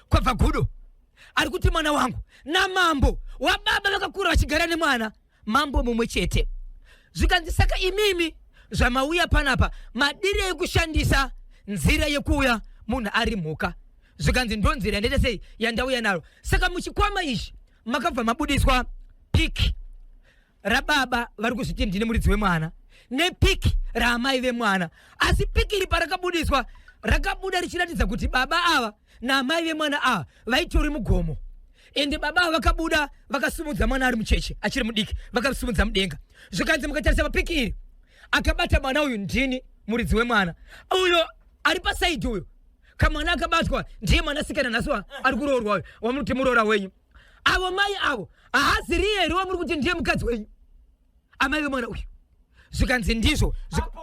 [SPEAKER 1] kwabva gudo ari kuti mwana wangu namambo wababa vakakura vachigara nemwana, mambo mumwe chete. Zvikanzi, saka imimi zvamauya panapa, madiri ekushandisa nzira yekuuya munhu ari mhuka? Zvikanzi, ndo nzira yandaita sei yandauya naro. Saka muchikwama ichi makabva mabudiswa pic rababa vari kuzviti ndine muridzi wemwana nepic raamai vemwana. Asi pic iri parakabudiswa, rakabuda richiratidza kuti baba ava naamai vemwana ava vaitori mugomo. Ende baba ava vakabuda vakasimudza mwana ari mucheche achiri mudiki, vakasimudza mudenga. Zvikanzi, mukatarisa papic iri, akabata mwana uyu ndini muridzi wemwana. Uyo ari paside uyo kamwana akabatwa ndiye mwanasikana nhasi ari kuroorwa uyo wamuti muroora wenyu. Avo mai avo haazi riye here wamuri kuti ndiye mukadzi wenyu, amai vemwana uyu? Zvikanzi, ndizvo.
[SPEAKER 2] Apo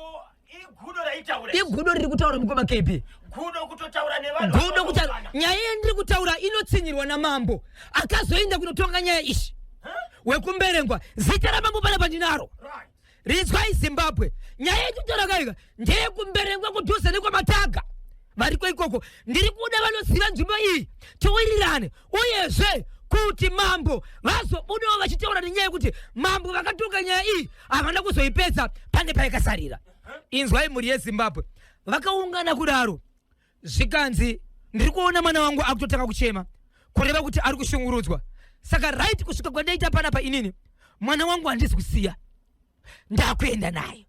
[SPEAKER 2] igudo raitaura.
[SPEAKER 1] Igudo riri kutaura, mukoma KB.
[SPEAKER 2] Gudo kutotaura nevanhu.
[SPEAKER 1] Gudo kutaura. Nyaya yandiri kutaura inotsinyirwa namambo akazoenda kunotonga nyaya ishi wekuMberengwa. Zita ramambo panapa ndinaro. Rinzwai Zimbabwe, nyaya yekutaura kaika ndeyekuMberengwa kudhuze nekwaMataga variko ikoko. Ndiri kuda vanoziva nzvimbo iyi tiwirirane, uyezve kuti mambo vazobudawo vachitaura nenyaya yekuti mambo vakatonga nyaya iyi havana kuzoipedza, pane paikasarira. Inzwai mhuri yeZimbabwe, vakaungana kudaro, zvikanzi, ndiri kuona mwana wangu akutotanga kuchema, kureva kuti ari kushungurudzwa. Saka right, kusvika kwandaita panapa inini mwana wangu handisi kusiya, ndakuenda naye.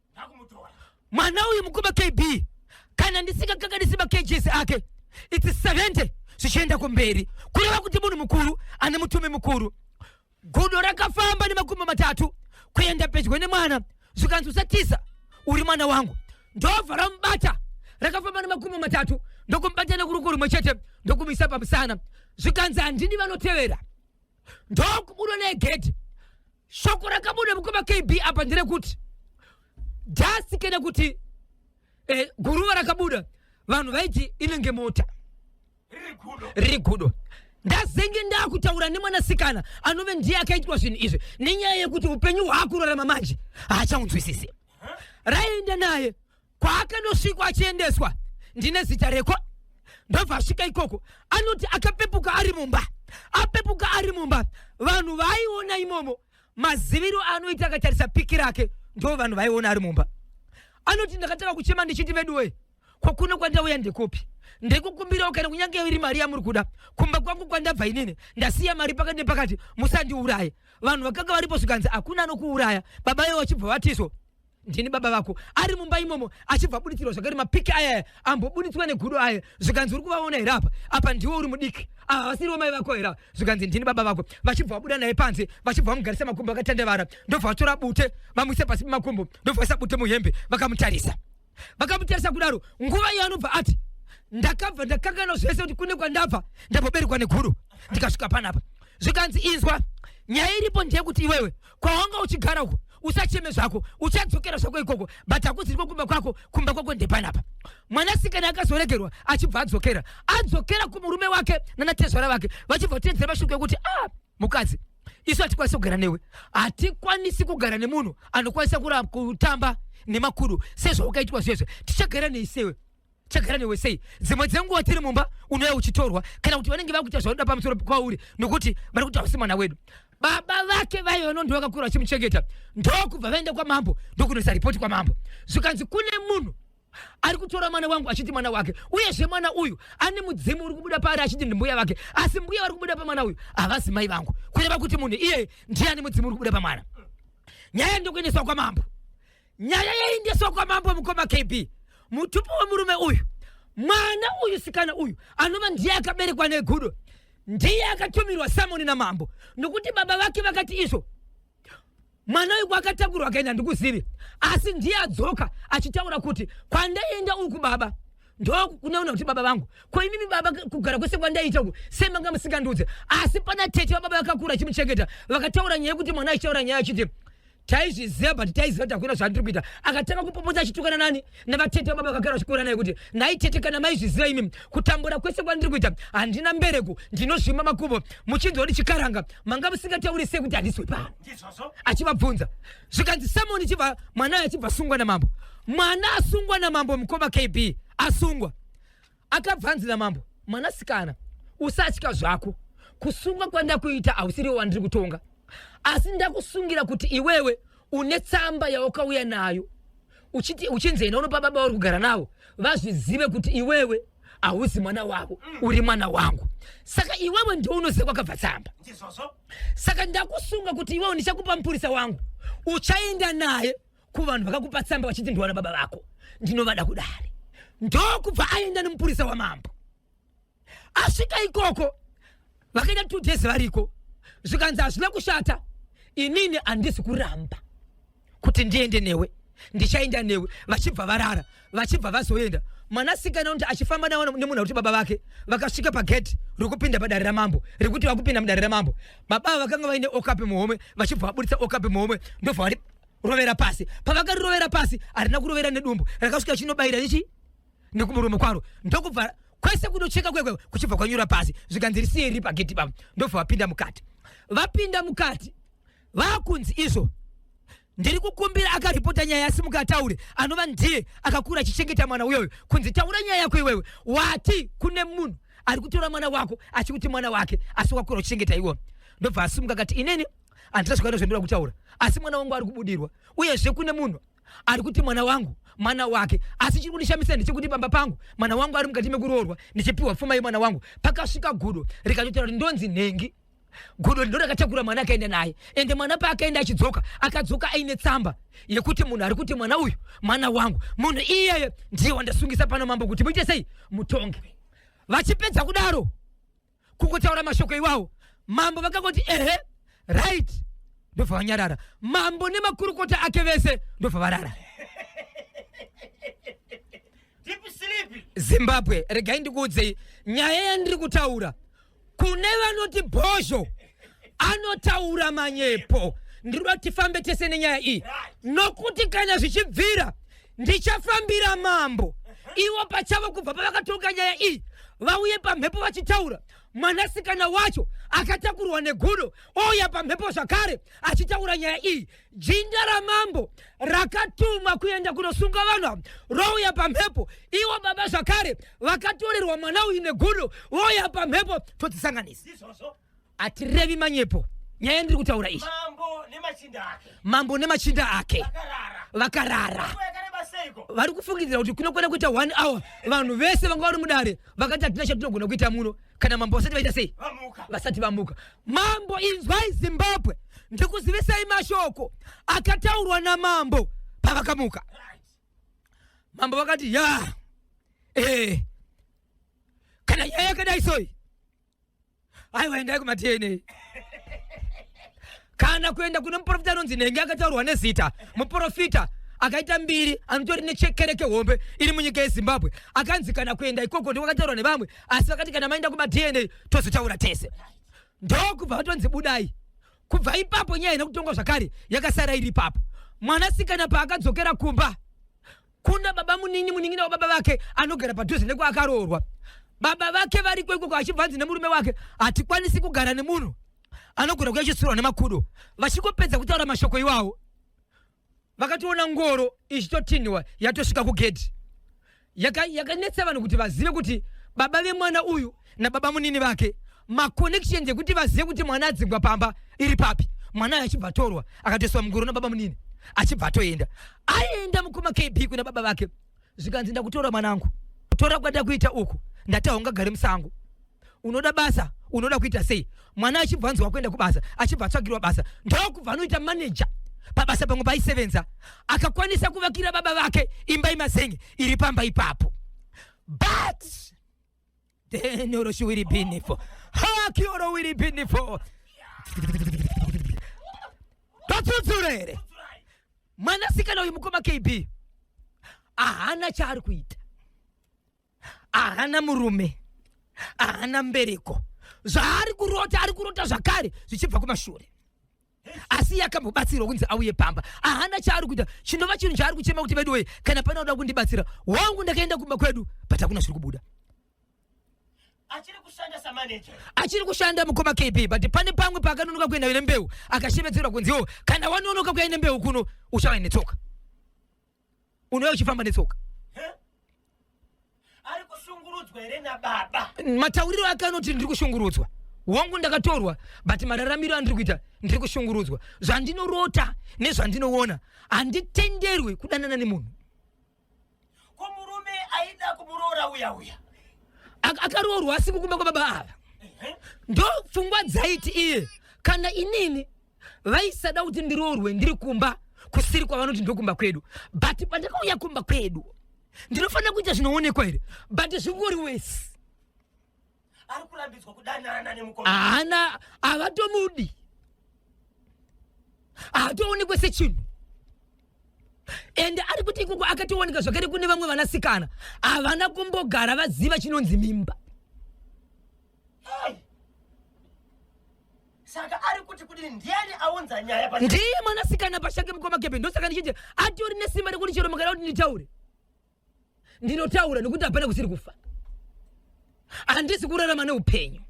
[SPEAKER 1] Mwana uyu, mukoma KB, kana ndisingakakanisi makgs ake, it's 70 zvichienda kumberi, kureva kuti munhu mukuru ane mutume mukuru. Gudo rakafamba nemakumbo matatu kuenda pedyo nemwana. Zvikanzi, usatisa, uri mwana wangu. Ndobva ramubata. Rakafamba nemakumbo matatu ndokumubata nekuruoko rumwe chete ndokumisa pamusana. Zvikanzi, handidi vanotevera. Ndokubuda negedhi. Shoko rakabuda, mukoma KB, apa nderekuti dust kana kuti guruva rakabuda, vanhu vaiti inenge mota, riri gudo. Ndazenge ndakutaura nemwanasikana anove ndiye akaitwa zvinhu izvi, nenyaya yekuti upenyu hwaakurarama manje haachaunzwisisi. Raenda naye kwaakanosvikwa achiendeswa, ndine zita reko. Ndobva asvika ikoko, anoti akapepuka ari mumba. Apepuka ari mumba, vanhu vaaiona imomo, maziviro aanoita akatarisa pic rake, ndo vanhu vaiona ari mumba. Anoti, ndakatanga kuchema ndichiti, veduwe, kokuno kwandauya ndekupi? Ndikukumbirawo kana kunyange iri mari yamuri kuda, kumba kwangu kwandabva inini ndasiya mari pakati nepakati, musandiuraye. Vanhu vakanga varipo zvikanzi, hakuna anokuuraya. Baba ivo vachibva vatiso, ndini baba vako. Ari mumba imomo achibva abuditsirwa zvakare mapic aya ambobuditswa negudo aya. Zvikanzi, uri kuvaona here apa? Apa ndiwo uri mudiki, ava vasiriwo mai vako here? Zvikanzi, ndini baba vako. Vachibva vabuda naye panze, vachibva vamugarisa makumbo akatandavara, ndobva vatora bute vamuisa pasi pemakumbo, ndobva vaisa bute muhembe, vakamutarisa. Vakamutarisa kudaro, nguva iyo anobva ati, ndakabva ndakanganwa zvese kuti kune kwandabva, ndamboberekwa neguru ndikasvika panapa. Zvikanzi, inzwa, nyaya iripo ndeyekuti iwewe kwawanga uchigara uko usacheme zvako, uchadzokera zvako ikoko, but hakuziriko kumba kwako. Kumba kwako ndepanapa. Mwanasikana akazoregerwa achibva adzokera, adzokera kumurume wake nanatezvara vake, vachibva vatedzera mashoko ekuti, ah, mukadzi, isu hatikwanisi kugara newe, hatikwanisi kugara nemunhu anokwanisa kutamba nemakudo sezvaukaitwa zvezvo. Tichagara neisewe. Chagara newe sei? Dzimwe dzenguva tiri mumba unouya uchitorwa, kana kuti vanenge vakuita zvavanoda pamusoro kwauri, nokuti vari kuti hausi mwana wedu. Baba vake vaive vanondi vakakura vachimuchengeta, ndokubva vaenda kwamambo, ndokunoisa ripoti kwamambo, zvikanzi kune munhu ari kutora mwana wangu achiti mwana wake, uyezve mwana uyu ane mudzimu uri kubuda paari achiti ndimbuya vake, asi mbuya vari kubuda pamwana uyu havasi mai vangu, kureva kuti munhu iyeye ndiye ane mudzimu uri kubuda pamwana. Nyaya ndokuendeswa kwamambo. Nyaya yaendeswa kwamambo, mukoma KB, mutupo wemurume uyu, mwana uyu, sikana uyu anova ndiye akaberekwa negudo, ndiye akatumirwa samoni namambo, nokuti baba vake vakati izvo mwana uyu kwakatakurwa akaenda ndikuzivi, asi ndiye adzoka achitaura kuti kwandaenda uku baba ndokunoona kuti baba vangu, ko imimi baba kugara kwese kwandaita uku sei manga musingandiudze? Asi pana tete vababa vakakura achimuchengeta vakataura nyaya yekuti mwana achitaura nyaya achiti taizviziva, but taiziva kuti hakuna zvandiri kuita. Akatanga kupopotsa achitukana nani? Navatete vababa vakagara vachikura naye, kuti nhai tete, kana maizviziva imimi kutambura kwese kwandiri kuita, handina mbereko, ndinozvima makumbo, muchinzwa kuti chikaranga, manga musingatauri sei kuti handiswe pano? Achivabvunza, zvikanzi samoni chibva mwana uyu achibva sungwa namambo. Mwana asungwa namambo, mukoma KB, asungwa, akabva anzi namambo, mwanasikana, usatya zvako, kusungwa kwandakuita hausiriwo wandiri kutonga, asi ndakusungira kuti iwewe une tsamba yawakauya nayo uchiti uchinzi enda unopa baba uri kugara navo vazvizive kuti iwewe hauzi mwana wavo, uri mwana wangu. Saka iwewe ndiwe unoziva kwakabva tsamba, saka ndakusunga kuti iwewe ndichakupa mupurisa wangu, uchaenda naye kuvanhu vakakupa tsamba vachiti ndiwana baba vako, ndinovada kudare. Ndokubva aenda nemupurisa wamambo. Asvika ikoko vakaita 2 days variko, zvikanzi hazvina kushata, inini handisi kuramba kuti ndiende newe, ndichaenda newe. Vachibva varara, vachibva vazoenda. Mwanasikana unoti achifamba nemunhu akuti baba vake, vakasvika pagedhi rokupinda padare ramambo, rekuti vakupinda mudare ramambo, baba ava vakanga vaine okapi muhomwe, vachibva vaburitsa okapi muhomwe, ndobva varirovera pasi. Pavakarirovera pasi, harina kurovera nedumbu, rakasvika chinobayira nechi nekumuromo kwaro, ndokubva kwese kunocheka kwekwe kuchibva kwanyura pasi. Zvikanzi risiye riri pagedhi baba. Ndobva vapinda mukati. Vapinda mukati, vakunzi izvo ndiri kukumbira akaripota nyaya yasimuka ataure, anova ndiye akakura achichengeta mwana uyoyo, kunzi taura nyaya yako iwewe, wati kune munhu ari kutora mwana wako achikuti mwana wake, asi wakura uchichengeta iwo. Ndobva asimuka akati, inini handina zvakaita zvandinoda kutaura, asi mwana wangu ari kubudirwa, uyezve kune munhu ari kuti mwana wangu mwana wake, asi chiri kundishamisa ndechekuti pamba pangu mwana wangu ari mukati mekuroorwa, ndichipiwa pfuma yemwana wangu, pakasvika gudo rikatotaura kuti ndonzi nhengi. Gudo ndo rakatakura mwana akaenda naye, ende mwana paakaenda achidzoka, akadzoka aine tsamba yekuti munhu ari kuti mwana uyu mwana wangu, munhu iyeye ndiye wandasungisa pano mambo kuti muite sei? Mutonge. Vachipedza kudaro kungotaura mashoko iwawo, mambo vakangoti ehe, right, ndobva vanyarara. Mambo nemakurukota ake vese ndobva varara.
[SPEAKER 2] Deep sleep.
[SPEAKER 1] Zimbabwe, regai ndikuudzei nyaya yandiri kutaura. Kune vanoti Bhozho anotaura manyepo, ndinoda kuti tifambe tese nenyaya iyi, nokuti kana zvichibvira ndichafambira mambo ivo pachavo kubva pavakatonga nyaya iyi, vauye pamhepo vachitaura. Mwanasikana wacho akatakurwa negudo ouya pamhepo zvakare achitaura nyaya iyi. Jinda ramambo rakatumwa kuenda kunosunga vanhu ava rouya pamhepo. Ivo baba zvakare vakatorerwa mwana uyu negudo vouya pamhepo, todzisanganisa.
[SPEAKER 2] Ndizvozvo.
[SPEAKER 1] Hatirevi manyepo, nyaya yandiri kutaura iyi.
[SPEAKER 2] Mambo nemachinda ake
[SPEAKER 1] Mambo nemachinda ake
[SPEAKER 2] vakarara.
[SPEAKER 1] Vakarara.
[SPEAKER 2] Nguva yakareba seiko?
[SPEAKER 1] Vari kufungidzira kuti kunokwana kuita one hour. Vanhu vese vanga vari mudare vakati hatina chatinogona kuita muno kana mambo vasati vaita sei?
[SPEAKER 2] Vamuka.
[SPEAKER 1] Vasati vamuka. Mambo, inzwai Zimbabwe, ndikuzivisai mashoko akataurwa namambo pavakamuka. Mambo vakati, ya kana nyaya yakadai soi, aiwa, endai kumaDNA kana kuenda kune muprofita anonzi Nenge akataurwa nezita, muprofita akaita mbiri, anotori nechekereke hombe iri munyika yeZimbabwe. Akanzi kana kuenda ikoko ndokwakataurwa nevamwe, asi vakati kana maenda kumaDNA tozotaura tese. Ndokubva vatonzi budai. Kubva ipapo nyaya ina kutongwa zvakare, yakasara iri ipapo. Mwanasikana paakadzokera kumba kuna baba munini, munin'ina wababa vake anogara padhuze nekwaakaroorwa, baba vake variko ikoko, achibva anzi nemurume wake, hatikwanisi kugara nemunhu anogona kuya chisurwa nemakudo. Vachingopedza kutaura mashoko iwawo, vakatoona ngoro ichitotinhiwa yatosvika kugedhi. Yakanetsa vanhu kuti vazive kuti baba vemwana uyu nababa munini vake maconnections ekuti vazive kuti mwana adzingwa pamba iri papi. Mwana uyu achibva atorwa, akatoiswa mungoro nababa munini, achibva atoenda. Aenda, mukoma KB, kuna baba vake, zvikanzi, "Ndakutora mwanangu. Tora kwanda kuita uku, ndati haungagari musango, unoda basa, unoda kuita sei?" Mwana achibva anzwa kuenda kubasa, achibva atsvagirwa basa, ndokubva anoita maneja pabasa pamwe paisevenza. Akakwanisa kuvakira baba vake imba yemazenge iri pamba ipapo. But denoro binifo hakioro wiri binifo totsutsura here? Mwanasikana uyu, mukoma KB, haana chaari kuita, haana murume, haana mbereko. Zvaari kurota, ari kurota zvakare zvichibva kumashure, asi iye akambobatsirwa kunzi auye pamba. Haana chaari kuita, chinova chinhu chaari kuchema kuti, "Veduwe, kana pane uda kundibatsira wangu, ndakaenda kumba kwedu, but hakuna zviri kubuda."
[SPEAKER 2] Achiri kushanda samaneja?
[SPEAKER 1] Achiri kushanda, mukoma KB, but pane pamwe paakanonoka kuenda nembeu, akashevedzerwa kunziwo, "Kana wanonoka kuenda nembeu kuno, uchava netsoka, unouya uchifamba netsoka."
[SPEAKER 2] Ari kushungurudzwa here nababa?
[SPEAKER 1] Matauriro ake anoti, "Ndiri kushungurudzwa wangu, ndakatorwa, but mararamiro andiri kuita, ndiri kushungurudzwa. Zvandinorota nezvandinoona, handitenderwi kudanana nemunhu."
[SPEAKER 2] Ko murume aida kumuroora uya uya?
[SPEAKER 1] Akaroorwa asi kukumba kwababa ava. Ndo pfungwa dzaiti iye, kana inini vaisada kuti ndiroorwe ndiri kumba kusiri kwavanoti ndokumba kwedu, but pandakauya kumba kwedu ndinofanira kuita zvinoonekwa here? But zvingori wesi.
[SPEAKER 2] Ari kurambidzwa kudanana nemukoma?
[SPEAKER 1] Haana, havatomudi, haatoonekwe sechinhu. Ende ari kuti ikoko akatooneka zvakare kune vamwe vanasikana havana kumbogara vaziva chinonzi mimba.
[SPEAKER 2] Hey! Saka ari kuti kudini? Ndiani aunza nyaya pa
[SPEAKER 1] Ndiye mwanasikana pachake, mukoma Kebe. Ndosaka ndichiti atori nesimba rekuti chero makada kuti nditaure, ndinotaura, nekuti hapana kusiri kufa, handisi kurarama neupenyu.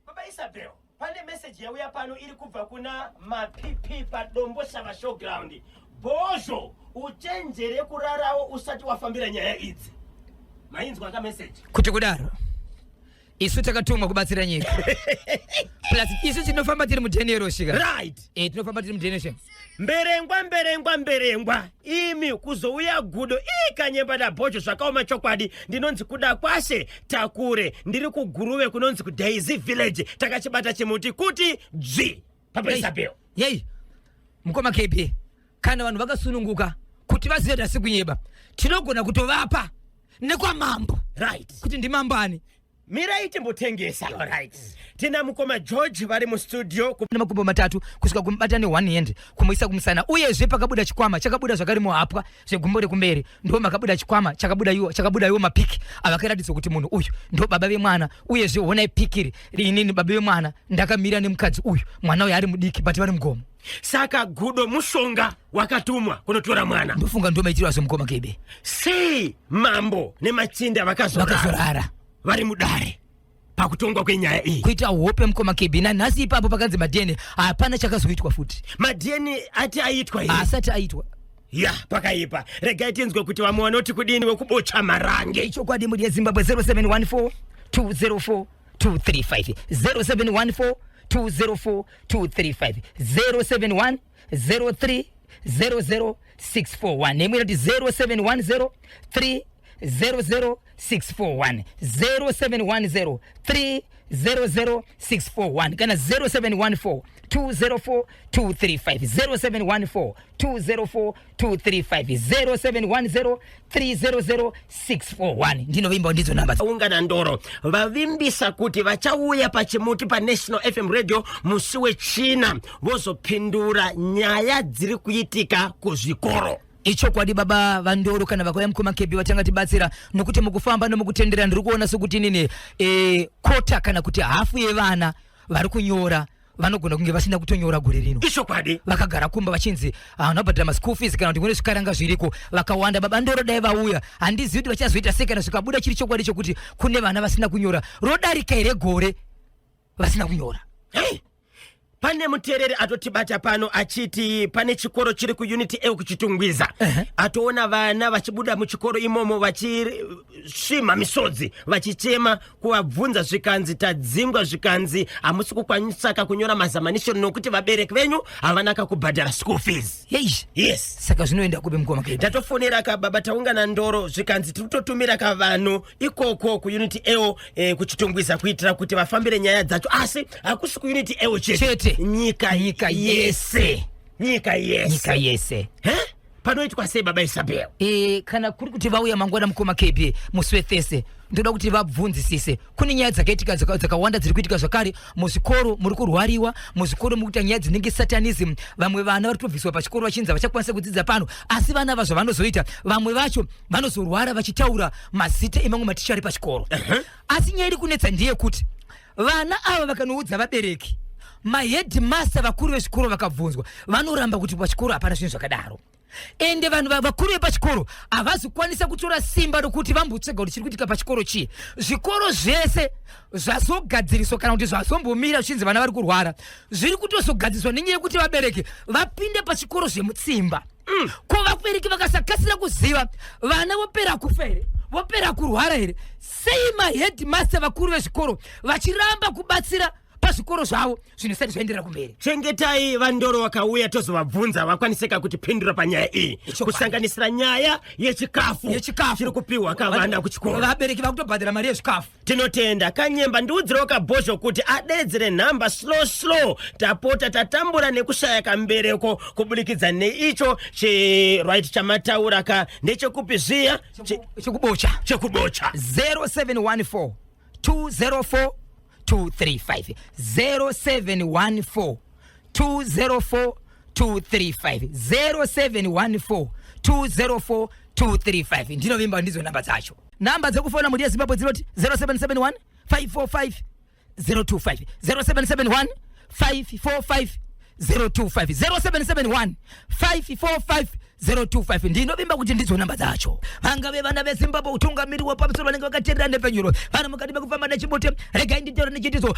[SPEAKER 2] Baba Isabel, pane meseji yauya pano iri kubva kuna Mapipi paDombo Shava Showground: "Bhozho, uchenjere kurarawo usati wafambira nyaya idzi." Mainzwa kameseji?
[SPEAKER 1] Kuti kudaro, isu takatumwa kubatsira nyika, plus isu tinofamba tiri mudhenero shika. E, tinofamba tiri mudhenero.
[SPEAKER 2] Mberengwa, mberengwa, mberengwa imi, kuzouya gudo ikanyemba nabhozho, zvakaoma chokwadi. Ndinonzi Kuda Kwashe Takure, ndiri kuGuruve, kunonzi kuDaisy Village. Takachibata chimuti kuti dzvi, Papa Isabel.
[SPEAKER 1] Yei, mukoma KB, kana vanhu vakasununguka kuti vazive kuti asi kunyeba, tinogona kutovapa nekwamambo kuti ndimambo ani.
[SPEAKER 2] Mirai timbotengesa. Right, tina mukoma George vari mustudio.
[SPEAKER 1] Nemakumbo matatu kusvika kumubata neone hand, kumuisa kumusana. Uyezve pakabuda chikwama, chakabuda zvakare muhapwa zvegumbo rekumberi, ndo makabuda chikwama chakabuda iwo, chakabuda iwo mapiki avakaratidza kuti munhu uyu ndo baba vemwana. Uyezve honai pikiri inini baba vemwana ndakamira nemukadzi uyu, mwana uyu ari mudiki, but vari mugomo.
[SPEAKER 2] Saka gudo mushonga wakatumwa kunotora mwana?
[SPEAKER 1] Ndofunga ndo maitiro azvo, mukoma Kebe.
[SPEAKER 2] Sei mambo nemachinda vakazorara?
[SPEAKER 1] Vakazorara.
[SPEAKER 2] Vari mudare pakutongwa kwenyaya iyi.
[SPEAKER 1] Kuita hope, mukoma Kebe. Nanhasi ipapo pakanzi maDNA, hapana chakazoitwa futi.
[SPEAKER 2] MaDNA ati aitwa here?
[SPEAKER 1] Asati aitwa.
[SPEAKER 2] Ya, pakaipa. Regai tinzwe kuti vamwe vanoti kudini wekubocha Marange.
[SPEAKER 1] Ichokwadi, mhuri yeZimbabwe, 0714 204 235, 0714 204 235, 071 03 00 641, nemwe inoti 0710 3 00 641, 0710 3 00 641, kana 0714 204 235, 0714 204 235, 0710 300 641. Ndinovimba ndidzo namba.
[SPEAKER 2] Ungana Ndoro vavimbisa kuti vachauya pachimuti paNational FM Radio musi weChina, vozopindura nyaya dziri kuitika kuzvikoro.
[SPEAKER 1] Ichokwadi, baba vaNdoro kana vakauya, mukoma Kebi, vatanga tibatsira, nokuti mukufamba nomukutendera ndiri kuona sekuti inini kota kana kuti hafu yevana vari kunyora vanogona kunge vasina kutonyora gore rino.
[SPEAKER 2] Ichokwadi.
[SPEAKER 1] Vakagara kumba vachinzi havana kubhadhara maschool fees, kana kuti kune zvikaranga zviriko vakawanda. Baba Ndoro dai vauya, handizivi kuti vachazoita sei kana zvikabuda chiri chokwadi chokuti kune vana vasina kunyora. Rodarika here gore vasina kunyora?
[SPEAKER 2] Hey! Pane muteereri atotibata pano achiti pane chikoro chiri kuUnit A kuChitungwiza. Atoona vana vachibuda muchikoro imomo vachisvimha misodzi, vachichema. Kuvabvunza zvikanzi tadzingwa, zvikanzi hamusi kukwanisaka kunyora maexamination nokuti vabereki venyu havana kakubhadhara school fees.
[SPEAKER 1] Yei.
[SPEAKER 2] Yes.
[SPEAKER 1] Saka zvinoenda kupi, mukoma KB?
[SPEAKER 2] Tatofonera kababa Taungana Ndoro, zvikanzi tiri kutotumira kavanhu ikoko kuUnit A kuChitungwiza kuitira kuti vafambire nyaya dzacho. Asi hakusi kuUnit A chete.
[SPEAKER 1] Chete.
[SPEAKER 2] Nyika
[SPEAKER 1] Nyika
[SPEAKER 2] yese, nyika yese.
[SPEAKER 1] Nyika yese.
[SPEAKER 2] He? Panoitwa sei, baba Isabel?
[SPEAKER 1] Kana kuri kuti vauya mangwana, mukoma KB, musi wethese, ndoda kuti vabvunzisise. Kune nyaya dzakaitika dzakawanda dziri kuitika zvakare muzvikoro. Muri kurwariwa muzvikoro, muri kuita nyaya dzinenge satanism. Vamwe vana vari kutobviswa pachikoro vachinzi havachakwanisa kudzidza pano. Asi vana ava zvavanozoita, vamwe vacho vanozorwara vachitaura mazita emamwe maticha ari pachikoro. Asi nyaya iri kunetsa ndeyekuti vana ava vakanoudza vabereki, maheadmaster, vakuru vezvikoro vakabvunzwa, vanoramba kuti pachikoro hapana zvinhu zvakadaro. Ende vanhu vakuru vepachikoro havazi kukwanisa kutora simba rokuti vambotsvega kuti chiri kuitika pachikoro chii. Zvikoro zvese zvazogadziriswa kana kuti zvazombomira zvichinzi vana vari kurwara, zviri kutozogadziriswa nenyaya yekuti vabereki vapinde pachikoro zvemutsimba. Ko vabereki vakasakasira kuziva, vana vopera kufa here? Vopera kurwara here? Sei maheadmaster, vakuru vezvikoro vachiramba kubatsira pazvikoro zvavo zvinhu zvisati zvaenderera kumberi?
[SPEAKER 2] Chengetai vaNdoro, vakauya tozovabvunza vakwaniseka kutipindura panyaya iyi.
[SPEAKER 1] Ichokwadi.
[SPEAKER 2] Kusanganisira nyaya yechikafu
[SPEAKER 1] Yechikafu.
[SPEAKER 2] chiri kupiwa kavana kuchikoro.
[SPEAKER 1] Vabereki vakutobhadhara mari yezvikafu.
[SPEAKER 2] Tinotenda Kanyemba. Ndiudzirewo kabhozho kuti adedzere nhamba slow slow. Tapota tatambura nekushaya kambereko kubudikidza neicho chiright chamataura ka. Ndechekupi zviya?
[SPEAKER 1] Chekubocha.
[SPEAKER 2] Chekubocha.
[SPEAKER 1] 0714 204 235, 0714 204 235, 0714 204 235. Ndinovimba ndidzo namba dzacho. Namba dzekufona, mhuri yeZimbabwe, dzinoti 0771 545 025, 0771 545 025, 0771 545 025. Ndinovimba kuti ndidzo namba dzacho. Vangave vana veZimbabwe, utungamiri wepamusoro vanenge vakateerera nhepfenyuro vari mukati mekufamba nechibote, regai nditaure nechitizo.